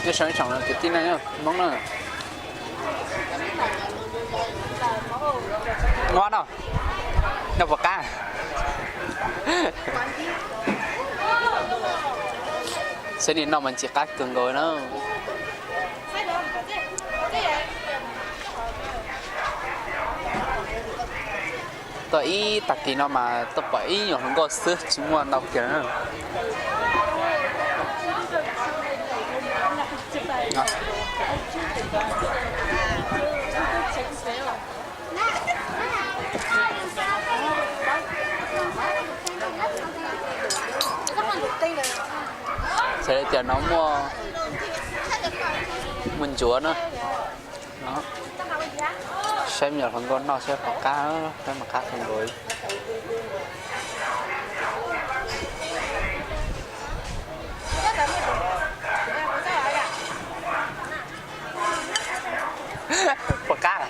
Nyob zoo ib tsoom kwv tij neej Hmoob na. Noj no, noj puas qab? Xwb nim no mas ntxim qab kawg nkaus na. Tuaj ib tag kis no mas tuaj pom ib nyuag hluas nkauj xwb tsis muaj ntau kiag na. Txhais li tias no muaj, muaj ntsuav na. Saib me nyuam hluas nkauj noj saib puas qab, saib mas qab kawg nkaus li. Puas qab?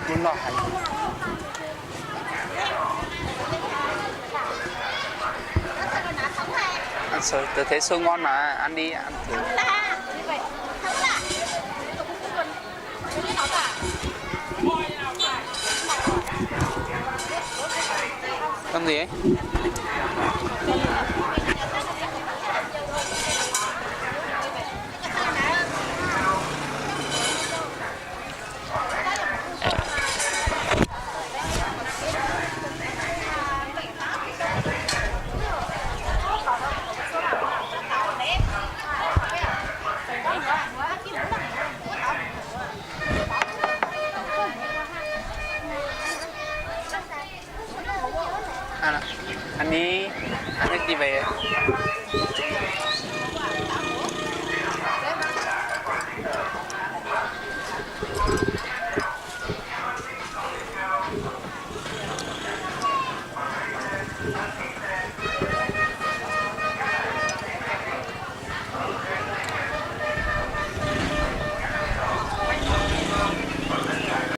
Lub loj heev. Ăn sửa, tớ thấy xương ngon mà, ăn đi, ăn thử. Con gì ấy? Ăn, ăn đi, ăn đi về.